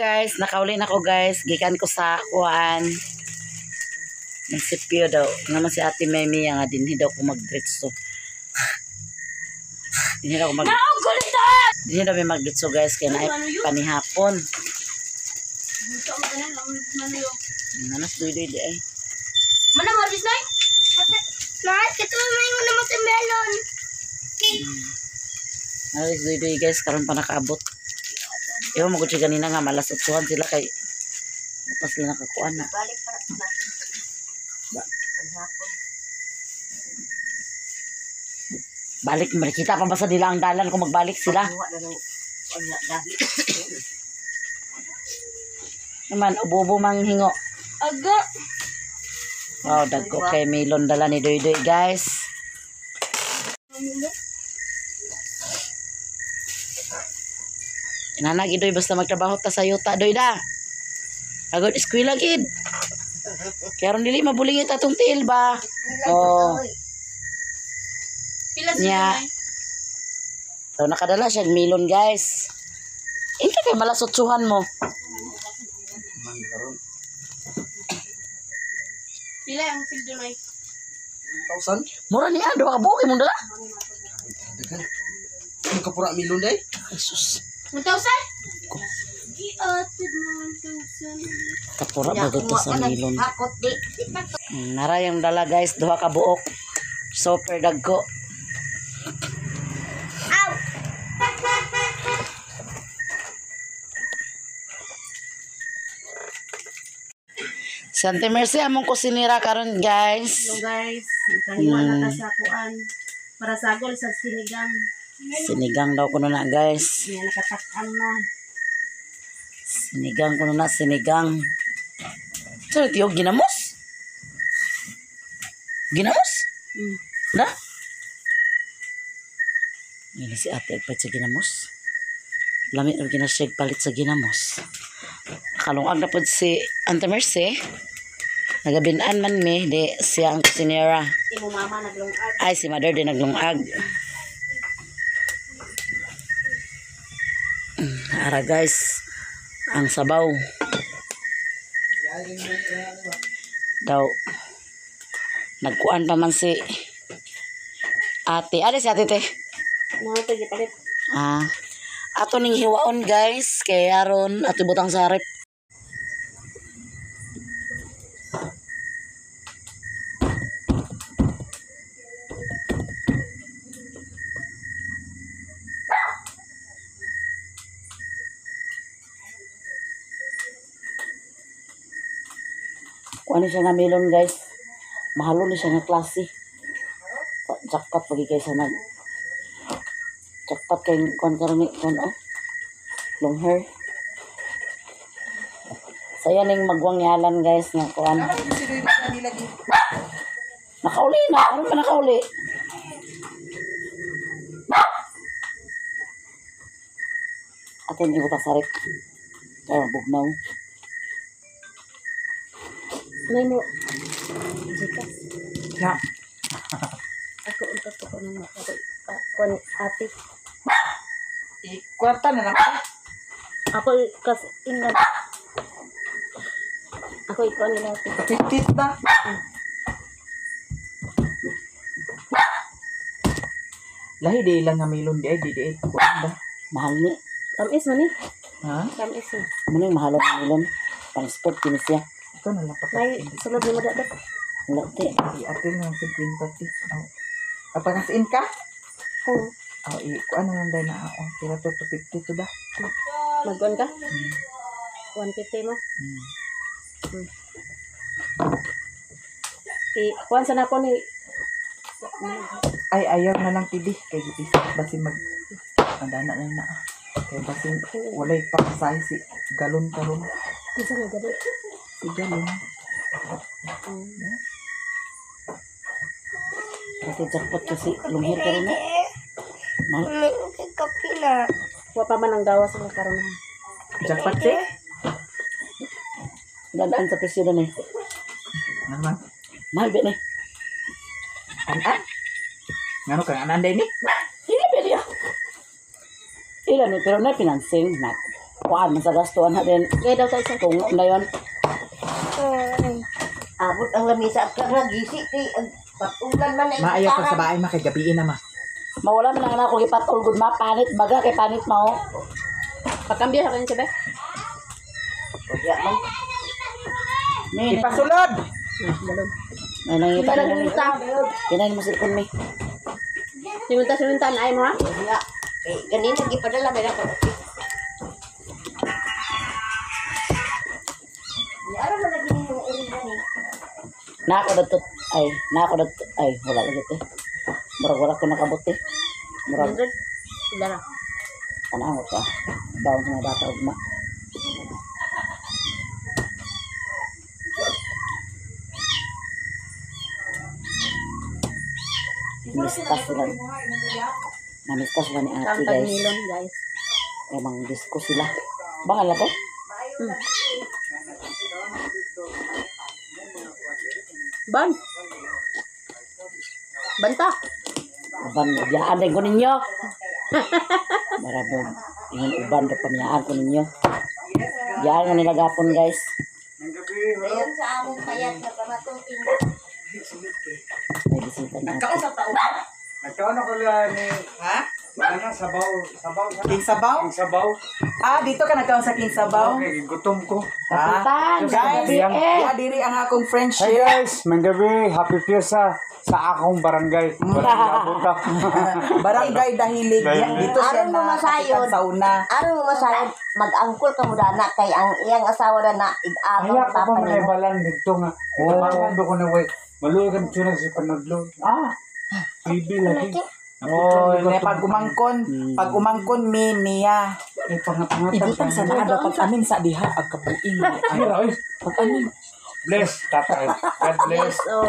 Guys, nakauli na ko guys. Gikan ko sa kuan. Nagsipyo daw. Naman si Ate Memi nga dinhi daw ko magdritso. Dinhi daw ko mag Dinhi daw may magdritso guys kay naay panihapon. Nanas duy-duy di ay. Mana mo bis nay? Nay, katulad mo naman sa melon. Nanas duy-duy guys karon pa nakaabot. Ewan mo ko siya ganina nga malas 8 sila kay pa sila nakakuan na. Balik pa na. Balik makita pa ba sa nila ang dalan kung magbalik sila? Naman ubo-ubo mang hingo. Aga. Wow, dagko kay melon dala ni Doy Doy guys. Inana gid Doy basta magtrabaho ta sa yuta Doy da. Agod eskwela gid. Kaya ron dili mabulingit atong tiil ba. Oh. Pila Nya. sila nay? So nakadala siya og melon guys. Inta kay malasotsuhan mo. Pila ang sildo nay? 1,000? Mura ni duha ka buok imong dala. Daghan. Ano ka pura milon day? Jesus. 1,000? Giatid mo 1,000. Kapura ba to sa melon? Hakot di. Nara yung dala guys, duha ka buok. Super dagko. Aw. Sante Mercy among kusinira karon guys. Hello guys, nakahiwa na ta sa kuan para sagol sa sinigang. Sinigang daw kuno na guys. Nga nakatak-an na. Sinigang kuno na sinigang. So tiyo ginamos. Ginamos? Na? Ini si ate agpalit sa ginamos. Lami ra gina siya palit sa ginamos. Nakalungag na pod si Ante Mercy. Nagabinan man mi di siya ang kusinera. Imo mama naglungag. Ay, si mother din naglungag. Ara guys, ang sabaw. Daw, nagkuan pa man si ate. Ano si ate te? Mga to gipalit. Ah, ato ning hiwaon guys, kay aron ato butang sa rep. Kuan ni siya nga melon guys. Mahalo ni siya nga klase. Jackpot pagi kaysa nag jackpot kay kuan karon ni kuan oh. Long hair. Saya ning magwang yalan guys nga kuan. Nakauli na, karon pa nakauli. Atin ibuta sa rep. Kaya bugnaw. Nay mo. Gikas. Na. Ako unta to ko nang ako kuan ate. I-kwarta na lang ka. Ako kas ingan. Ako ikuan nila ate. 50 ba? Lahi di lang nga milon di ay di di ay kuan ba? Mahal ni. Tamis man ni. Ha? Tamis ni. Ano yung mahalo ng melon? Pang sport kini siya. Ito na lang pa. Nay sulod ni mo dadak. Wala te. I-apil na lang 50 ti. Oh. Kapag in ka? Oh, Oh, i kuan na lang dahil na ako. Tira to 250 to da. magkuan ka? 150 mo. I kuan sa nako ni Ay ayaw na lang tidi kay gipisa basin mag andana na na. Kay basin walay pamasahe si galon karon. Kinsa nga gani? Si galon. Ate jackpot kasi long hair karon no. Mahal. Kape na. Wa pa man ang gawas nga karon. Jackpot si? Dadaan sa presyo na ni. Ano man? Mahal ba ni? Anan? Ngano kang anan day ni? Ila ba niya? Ila ni pero na pinansing na. Kuan man sa gastuan ha din. Gaya daw tayo sa Tungo na yon. Abot ang lamisa at kang nagisi kay ang patulan man na Maayaw pa sa bahay ma kay gabiin na ma. Mawala man ang anak ko gipatol gud ma panit baga kay panit mao. Pagkambyo sa kanya sabi. Kaya man. May Ipasulod. Dalog. may nangita Wala na ni. simunta. Kinain mo cellphone mi. Simunta simunta na ay mo ha. Nga. Eh, ganina gipadala may ako. Araw man lagi nimo uri ni. Na ako dadto ay, na ako dadto ay wala lagi te. Murag wala ko nakabot eh. Murag 100. Wala na. tanaw ka. Bawon sa mga bata ugma. Namista sila. Namista sila ni ate Tawag guys. milon guys. Emang disco sila. Bangal na to? Ban. Banta. Uban, biyaan din ko ninyo. Marabog. Ingon uban, do pamiyaan ko ninyo. Biyaan ko nila gapon guys. Ayon sa among payat na pamatutin. May bisita na ate. Nagkaon sa tao. Nagkaon ako lang ni Ha? ano, sabaw, sabaw sa King Sabaw? King sabaw. Ah, dito ka nagkaon sa King Sabaw? Okay, gutom ko. Ah, Kapitan, guys, gabi eh. yeah, diri ang akong Hi friendship. guys, manggabi, happy fiesta sa akong barangay. Barangay Abuta. Barangay Dahilig. Dahilig. Dito siya Aron mo na masayod. kapitan sa una. Aron mo masayod mag-angkol ka mo dana kay ang iyang asawa na na igagaw Ay, ako pa papa mga nimo. balan dito nga. Oh. Ito ko na way. Maluwi ka na si Panadlo. Ah, TV lagi. Oh, ne pag umangkon mi niya. Eh, pangapangatag. Ibutang sa naa daw pag amin sa diha ag kapuin. Ay, oy. Pag amin. Bless, tatay. God bless. Oh.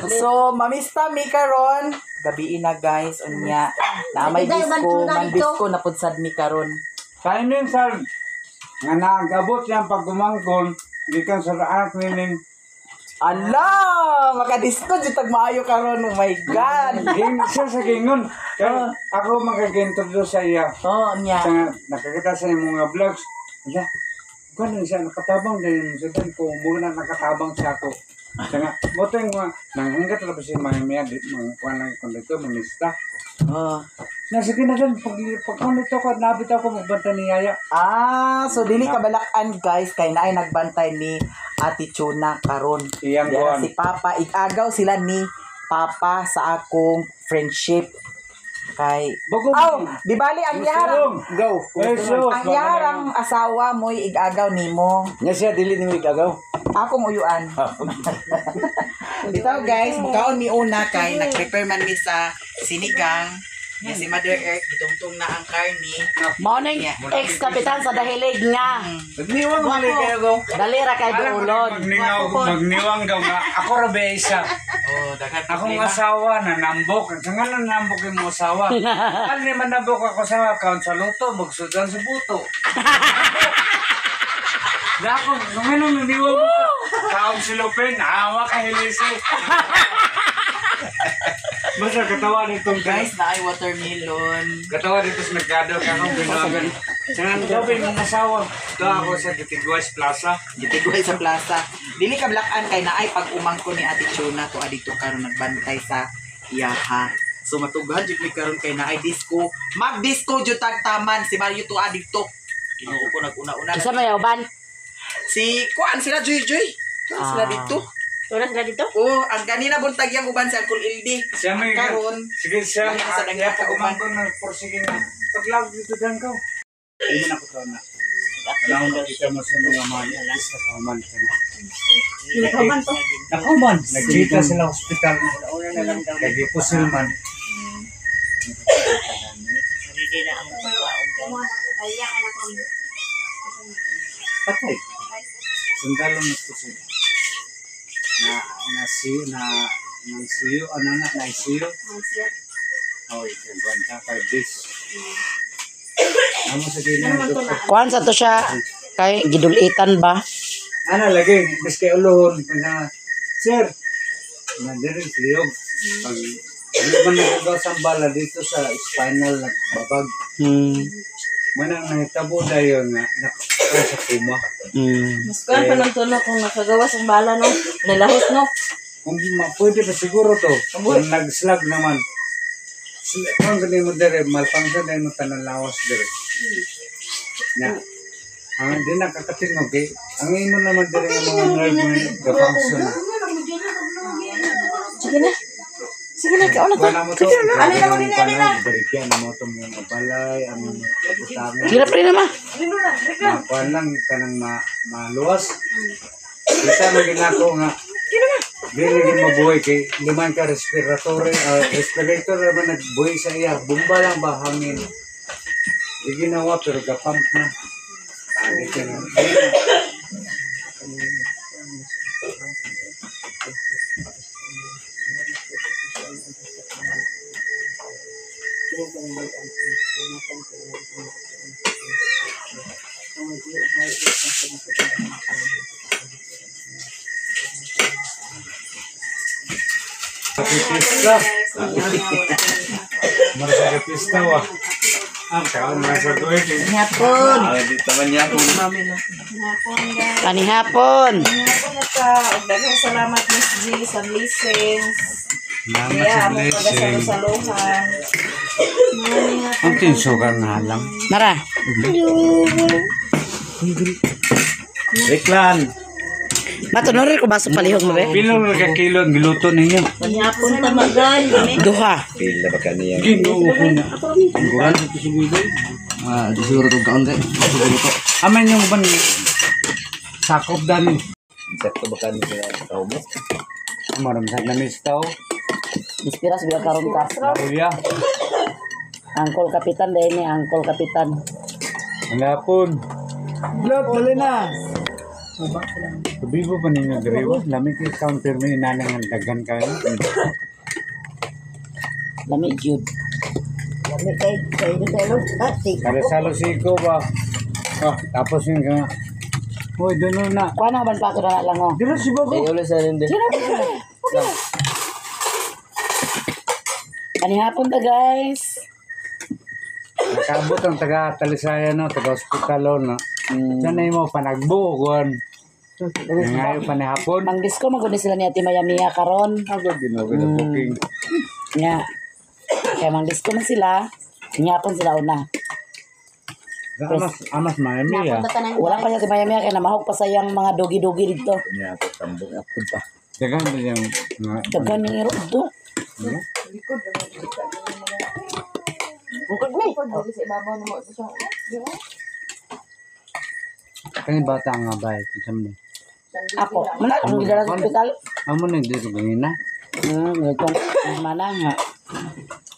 So, mamista mi karon. Gabii na guys, unya. Na may Ay, disco, man man dito. disco na pud sad mi karon. Timing sa nga nagabot niyang pagumangkon, gikan sa anak nining Ala, maka-disco jud tag maayo karon. Oh my God. Ging, siya sa gingon. Kaya ako magkag-introduce sa iya. Oh, unya. Sa, nakakita sa imong mga vlogs. Ala, kuan siya nakatabang din sa dan ko muna nakatabang sa ako. Sa nga, mo to yung mga nanganggat ra ba si mga miya di mga kuan lang kon dito mamista. Oh. Na sige na dan pag pag kuan dito ko nabit ako magbanta ni Yaya. Ah, so dili ka balakan guys kay naay nagbantay ni Ate Chuna karon. Iyang Diara kuan. si Papa igagaw sila ni Papa sa akong friendship kay Bago Aw, di bali ang yarang Go. Eh, sus, ang yarang asawa mo'y igagaw nimo. Nya siya dili ni igagaw. Akong uyuan. Bitaw guys, mukaon mi una kay nag-prepare man mi sa sinigang. Nga si Mother Earth gitungtong na ang karne. Mao ning ex-kapitan sa dahilig nga. Magniwang mali kayo go. Dali ra kay duulon. Magningaw, magniwang daw nga. Ako ra ba isa. Oh, daghan Akong asawa nanambok. Ang nga nanambok yung mga asawa. Ano naman nambok ako sa account sa luto, magsudan sa buto. Dako, nung ano, naniwang mo ka. Taong si Lupin, awa ka hilisi. Basta katawa nitong Guys, naay watermelon. Katawa dito sa merkado, kakong binawagan. Sa gabi, mga asawa. Doon ako sa Gitiguas Plaza. Gitigway sa plaza. Dili ka black-an kay naay pag umangko ni Ate Chuna to adito karon nagbantay sa iyaha. So matughan jud mi karon kay naay disco. Mag-disco jud tagtaman si Mario to adito. Ginoo ko naguna-una. Isa may uban. Si kuan sila Joy Joy. Tuwa sila Ah. dito. Wala sila dito. Oh, ang ganina buntag yang uban si Uncle Ildi. Siya may... Karon. Sige, siya. Lahi sa Siya dangka pag uban. umangkon ng porsige nga. Paglag dito dan ko. Hindi na ko to na. Panahon na kita mo sa mga mga sa kauman ka na. Nakauman to. Nakauman. Nagkita sila hospital. Nagipusil man. Ay, anak ko. Patay. Sundalo na po sila. Na, na siyo, na, nang siyo, ano na, na siyo. Oh, ito, 5 days. Amo sa gina, doktor. Kuan sa to siya kay gidulitan ba? Ana lagi, bis kay ulohon na sir. Nandiri sa liyog. Pag ano man nagagawa sa bala dito sa spinal nagbabag. Manang nahitabo dayon nga naka sa kuma. Mas kuan pa ng tuno kung nakagawas ang bala no. Nalahos no. Kung pwede pa siguro to. Kung nag-slag naman. Kung ganun mo dire, malfunction na yung tanan lawas dire. Na. Ang di nakakatingog eh. Ang imo naman dire ang mga nerve mo ga-function. Sige na. Sige na, kauna ta. Sige na. Alin na mo din, alin na. Barigyan na mo itong mga balay, ang mga butangan. Hirap rin naman. Makuha lang kanang maluwas. Kita mo ginako nga. Dili gyud mabuhay kay liman ka respiratory, respirator naman nagbuhi sa iya. Bomba lang ba hangin. Di ginawa pero gapump na. Tagi ka na. Pista. Marasa pista wa. Ang kaon na sa duwe. Hapon. Dito man niya kung Panihapon. Hapon na ta. Ug daghang salamat Miss G sa blessings. Salamat Kaya sa among blessing. pagasalusaluhan. Ang tinsugan nga lang. Nara. Reklan. Matunori ko baso palihog mo be. Pilo na ka kilo ang giluto ninyo? Hapon ta magal. Duha. Pila ba kaniya? Ginoo ko na. Guran sa tusugudo. Ah, di siguro tong kaon kay. Siguro to. Aman yung ban sakop dani. Sakto ba kani sa tao mo? Maram sa namis tao. Ispiras biya karon ka. Kuya. Angkol kapitan dahil ni Angkol kapitan. Ang hapon. Lord, dali na. Sabi mo pa ninyo diri wa? Lami kay counter mo inanang ang daghan kayo. Lami jud. Lami kay kay salo. Kada salo siko ba? Oh, tapos yun ka. Hoy, doon na. Kuha na ban pa ako na lang oh. Dito si Bobo. Ulo sa ninde. Panihapon ta guys. Nakabot ang taga Talisaya no, taga ospital no. Sanay mo panagbo kon. Ngayon panihapon. Mangdisko man gud ni sila ni Ate Maya Mia karon. Ako ginoo ko booking. Nga. Kaya mangdisko man sila. Nihapon sila una. Amas amas Miami ah. Wala pa siya si Maya Mia kaya namahog pa sa iyang mga dogi-dogi dito. Niya ko tambok ako pa. Dagan ba yung mga Daghan ning iro dito. Bukod ni. Kani bata nga ba kinsa man ni? Ako, mana akong gidala sa ospital. Amo na dito gangina. Itong mana nga.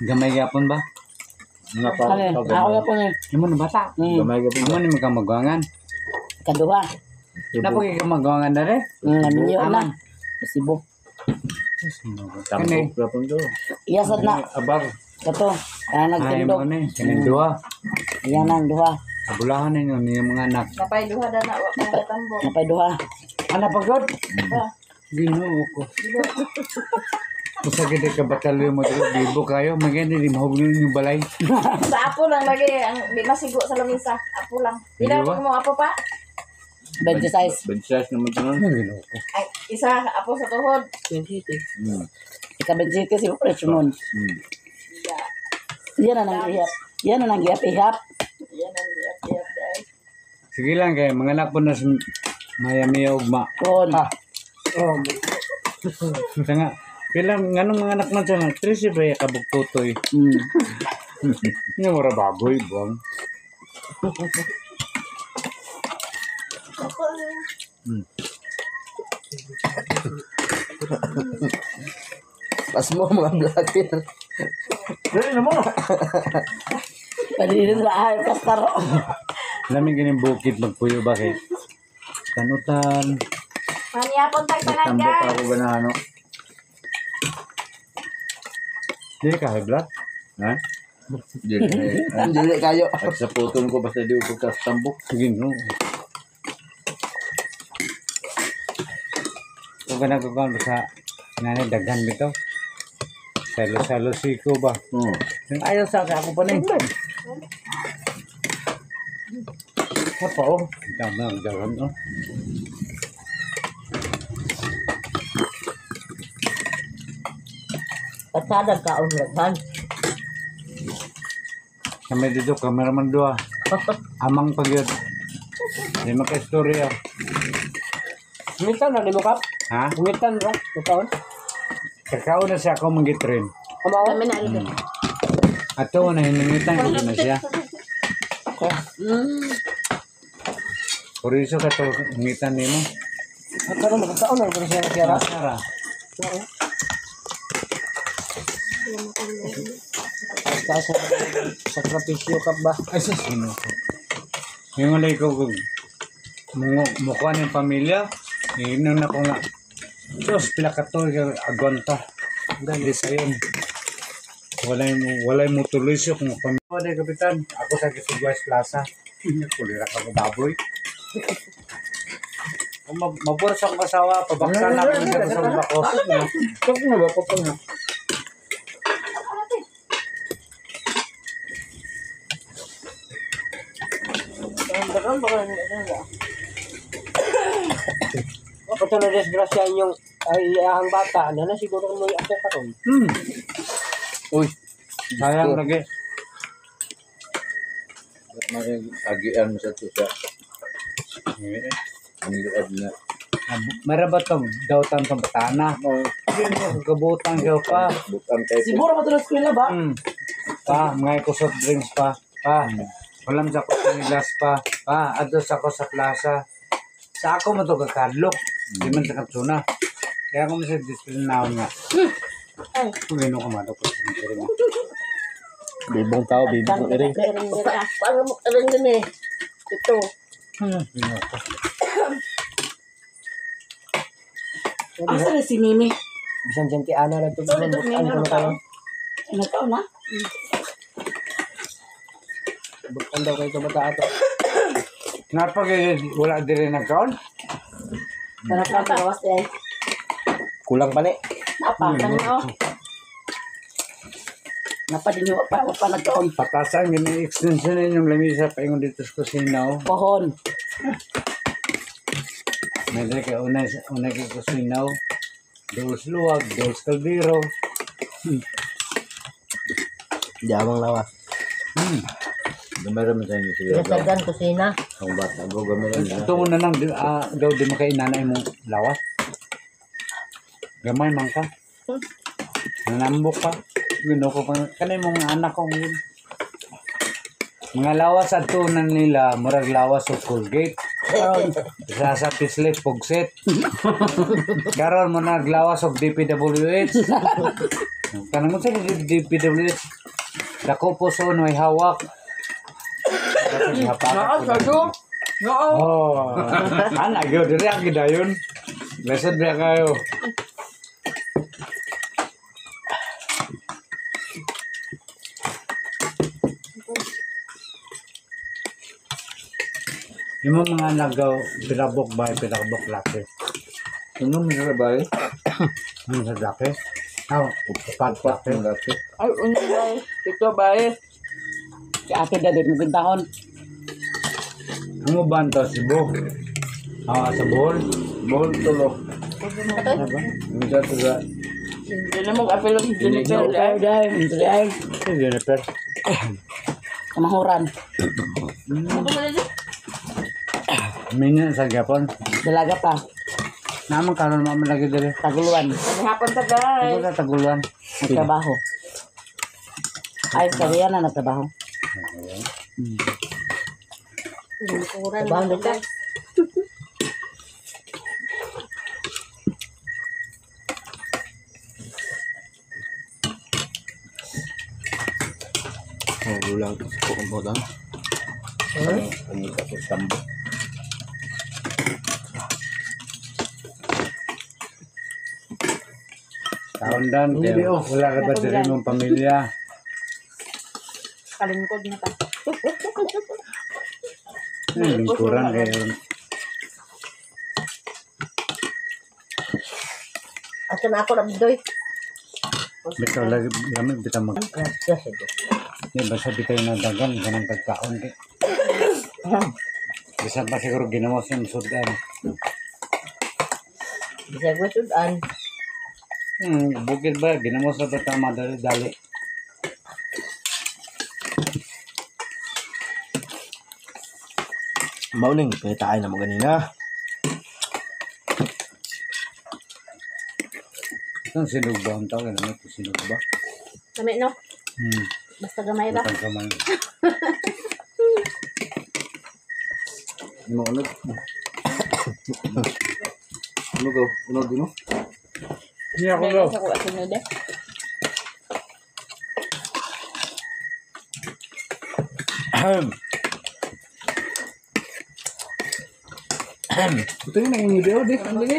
Gamay gyapon ba? Nga pa. Ano, ako nga po ni. Imo na bata. Gamay gyapon. Imo ni magamagwangan. Kaduha. Napagay ka magwangan dere? Naminyo na. Sibo. Kani Tambok gyapon to. Iyasad na. abar. Kato. Kaya Ay mo nagtindog. ni kani duha. Iyan ang duha. Abulahan ninyo ni mga anak. Napay duha da na wa pa natambok. Napay duha. Ana pagod? Ginoo ko. Usa gid ka batalyo mo dito, bibo kayo, maganda di mahugnon yung balay. Sa apo lang lagi ang di masigo sa lamisa. Apo lang. Pila Di ba? mo apo pa? 20 size. Benchas naman to. Ano ginoo ko? Ay, isa apo sa tuhod. Ika 27 si Richmond. Yan na nang ihap. Yan na nang ihap-ihap. Yan ang iyap-iyap dai. Sige lang kay mga anak po na sa Miami ugma. Kon. Ah. Sa nga, pilang nganong mga anak man sa nga, 13 ba ya kabugtutoy? Nga wala baboy, buwang. Pas mo mga vlogger. Dali na mo. Pwede sila ay kastaro. Lamig ganing bukid magpuyo ba kay kanutan. Manihapon tag tanan Tambok guys. ako ba na ano? Dili ka high blood? Ha? Dili. Dili kayo. At sa putol ko basta di ko kas tambok. Sige, no. Kung ka nagkakuan sa nanay daghan bitaw. Salo-salo siko ba? Ayaw sa ako pa na eh. Apa oh? Tama ang dagan oh. Patada kaon laghan. Kami dito, cameraman dua. Amang pagyud. Di makaistorya. Ngitan na nimo kap. Ha? Ngitan ra kaon. Kakao na siya ako manggitrin. Amao. Kami na ano. Ato na hiningitan ko na siya. Kuriso ka to ngitan nimo. Karon magkaon na gud siya kira. Sara. Basta sa sakripisyo kap ba. Ay sa sino ko. Yung walay ko kung mukha ng pamilya, inon na ko nga. Diyos, pila ka to, agwanta. Dali sa'yo. Walay mo tuloy siya kung pamilya. Wala, kapitan. Ako sa Kisugwais Plaza. Kulira ka ko baboy. Mabura sa akong asawa, pabaksa na ako sa sa bako. Kap na ba pa na. Kato na disgrasya inyong ay iyahang bata, ano na siguro mo yung apo karon. Uy, sayang lagi. Agian mo sa tusa. Ang luod na. Meron ba itong dautan sa batana? Gabutan ka pa. Bukan tayo. Siguro ba ito na eskwela ba? Pa, mga ko soft drinks pa. Pa, walang sa ko glass pa. Pa, ados ako sa plaza. Sa ako mo ito kakadlok. Di man sa katsuna. Kaya ako masaya discipline na ako nga. Kung gano'n ka madok ko. Bibong tao, bibong iring. Paano mo karon din eh. Ito. Asa na si Mimi? Bisan dyan ti Ana lang ito. Sorry, Bukan Mimi, ko na kayo. Ano taon na? Bukan daw kayo bata ato. Napag wala din rin nagkaon. Sarap na gawas eh. Kulang pa ni. Napa, Ano? Napa din yung pa, pa nagkaon. Patasan, gini extension na inyong lamisa paingon dito sa kusina. Oh. Pohon. Medyo kay unay, unay kay kusina. Oh. Dols luwag, dols kaldero. Jamang lawas. Gamera mo sa inyo siya. Gasagan kusina. Ang bata ko gamera na. Ito na lang, daw di makainanay mong lawas. Gamay man ka. Nanambok ka. Gino ko pa. Kanay mong anak ko. Mga lawas at tunan nila, murag lawas o Colgate. Isa sa pislit, pugsit. Karon mo naglawas og DPWH. Kanang mo sa DPWH. Dako po so may hawak. Oh, ana gyud diri ang gidayon. Lesson biya kayo. Yung mga nagaw, pilabok ba, pilabok laki. Ano mo sa bahay? Ano sa laki? Oh, pagpak Ang laki. Ay, unya bay. Ito bay. Si Ate David, magpintahon. Ang uban to, Cebu. Ah, sa Bohol. Bohol tulo. Ano ba? Ang sa tusa. Hindi na mo apel og Jennifer. Ay, day, ay. Si Jennifer. Kamahuran. Minyan sa Japon. Dalaga pa. Naman karon mo lagi diri. Taguluan. Hapon ta guys. Ako sa Taguluan. Nagtrabaho. Ay, sa Rihanna nagtrabaho. Lingkuran. Trabaho na ka. Oh, gulang ko ang botang. Ang ito sa tambo. Taon dan, pero wala ka ba diri mong pamilya? Kalingkod na ta. Ay, lingkuran kayo. Asa na ako rabdoy. Bitaw lagi, lamig bitaw mag... Gracias. Di ba sa bitaw na dagan, ganang pagkaon. Di. Bisan pa siguro ginamos yung sudan. Bisag wa sudan. Bukid ba ginamos sa tama dali dali. Mao ning panitain na mo ganina. Itong sinugba ang tawag ano ito sinugba. Lami no? Basta gamay ra. Butang kamay. Ano unog? Ano go? Unog mo? Hindi ako daw. Sa kuha sunod eh. Ito yung nangingibyo, di. Ang lagi.